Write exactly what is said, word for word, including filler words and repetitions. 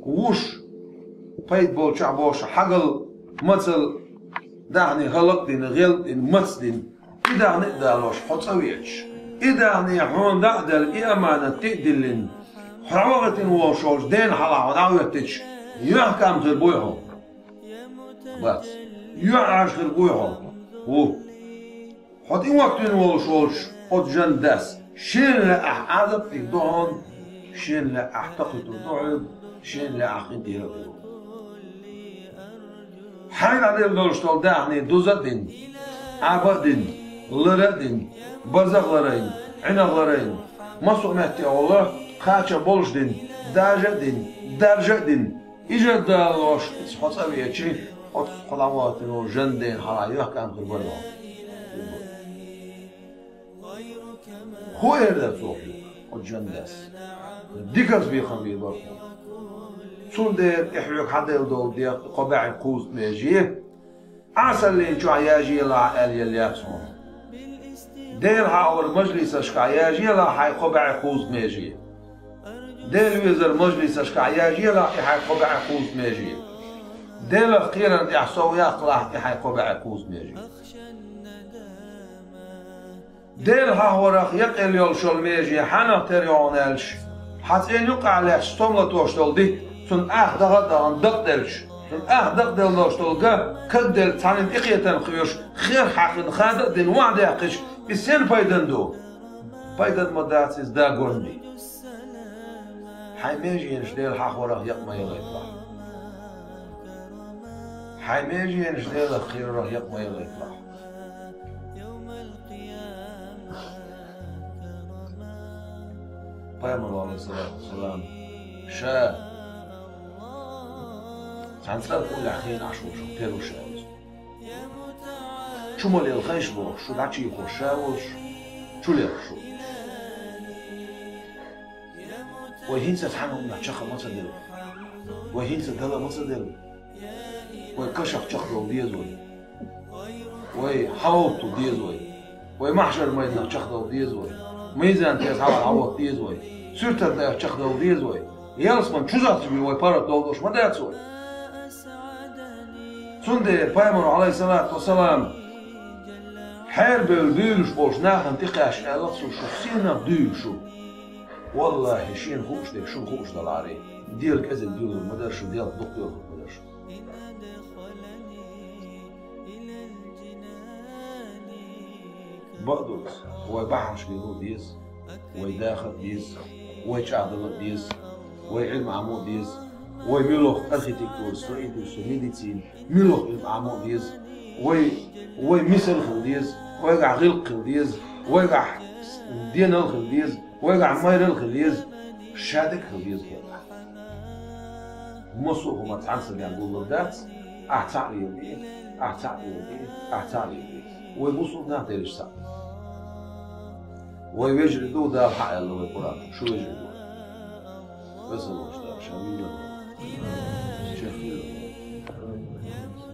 вуш, пайда болчохь бохуш, хьагал, мацал, даьхни хӀаллакдина, гӀелдина, мацдина, и даьхни а далош, хьо цӀа веача, и даьхни хьуна дӀа а делла, и аманат тӀе а диллина, хьо вахийтина волуш волчу дена хьалха хьо дӀахӀоьттича, юьхькӀам хир буй хьо? Бац. ЙоьӀаш хир буй хьо? Ву. Хьо тӀехӀоттийна волуш волчу оцу жан дас шена лаахь Ӏазап а дийр ду хьуна, шена лаахь такхуьйтур ду хьоьга, шена лаахь къинтӀера а хир ву. Хьайна дӀаделла долуш долу даьхни дуза а дина, Ӏаба а дина, лара а дина, база а ларайна, Ӏина а ларайна, массо а метте а гӀолла, кхача болуш дина, дажа а дина, даржа а дина, и жа далош, иза хьо цӀа веачи, оцу хьо дӀавахийтина волу жан дена хьалха юьхькӀам хир бара хьо. ХӀун эр дара цо хьоьга, оцу жан дас? Диканца бехам бийр бара хьуна. Цундела и хьоьга хьаделла долу дегӀ, кхо бӀе кхузткъа меже, Ӏесаллин чохь яжаелахь аьлла елла яц хьуна. Дела хьахоран мажлисашкахь яжаелахь хьайн кхо бӀе кхузткъа меже. Дела везаран мажлисашкахь яжаелахь и хьайн кхо бӀе кхузткъа меже. Делах кхерам тӀехь сов яккхалахь и хьайн кхо бӀе кхузткъа меже. Дела хьахорах якъаелла йолуш йолу меже хьанах тера ю хьуна аьлча, хьан цӀен юккъехь лаьтташ стом латош долу ди, цунна ах даха а дахана дакъаделча, цунна ах дакъаделла долуш долу га, кагделла цхьаьннан тӀекхетам кхоьруш, херх хьаькхна хада а дина, охьадаьккхича, иза сенна пайдана ду? Пайдана ма дац иза, да гонна ди. Хьайн меженаш Дела хьахорах якъа ма ялийталахь. Хьайн меженаш Делах кхерарах якъа ма ялийталахь. Пайхамар, алейхиссалату вассалам, ша цхьана цӀарах уллехь хенахь шу, шу тера ву ша иза. Чу ма лела хезаш бохуш, шу дӀачийхош ша волуш, чу лела шу. Вай хӀинца цхьана хӀуманах чекх ма ца делла. Вай хӀинца дала ма ца делла. Вай кашах чекхдала деза вай. Вай хьалавотту деза вай. Вай махьшар майданах чекхдала деза вай. Мизан тӀе схьавала хьалавотта деза вай. Суьртан тӀе чекхдала деза вай. Ялсаман чу зацбе вай паргӀат долуш ма дац вай. Цундела пайхамар, алейхиссалату вассалам, хьерабевлла буьйлуш болчу нахана тӀекхаьчча аьлла цо: «Шу сенах дуьйлу шу?» Валлахи, шена хууш дерг шуна хууш далахьарий, Дела кӀезиг дуьйлур ма дара шу, Дела дукха доьхур ма дара шу. Бакъдолуш, вай бахьанаш лело а деза, вай даха а деза, вай чӀагӀдала а деза, вай Ӏилма Ӏамо а деза, вай муьлхха архитектура, строительство, медицина, муьлхха Ӏилма Ӏамо а деза, вай, вай мисал хила деза, вайгахь гӀиллакх хила деза, вайгахь денал хила деза, вайгахь майрал хила деза, шадерг хила деза кхетахь. Массо а хӀума цхьана стагехь гуллур дац, ахь цхьаъ леладе, ахь цхьаъ леладе, ахь цхьаъ леладе. Вай бусулба нах дерриш цхьаъ. Вай вежарий ду, Дала хьан аьлла вай Къуръан, шу вежарий ду. Весаллаш Дала, ша вуьйлар вай. Шех вуьйлар вай.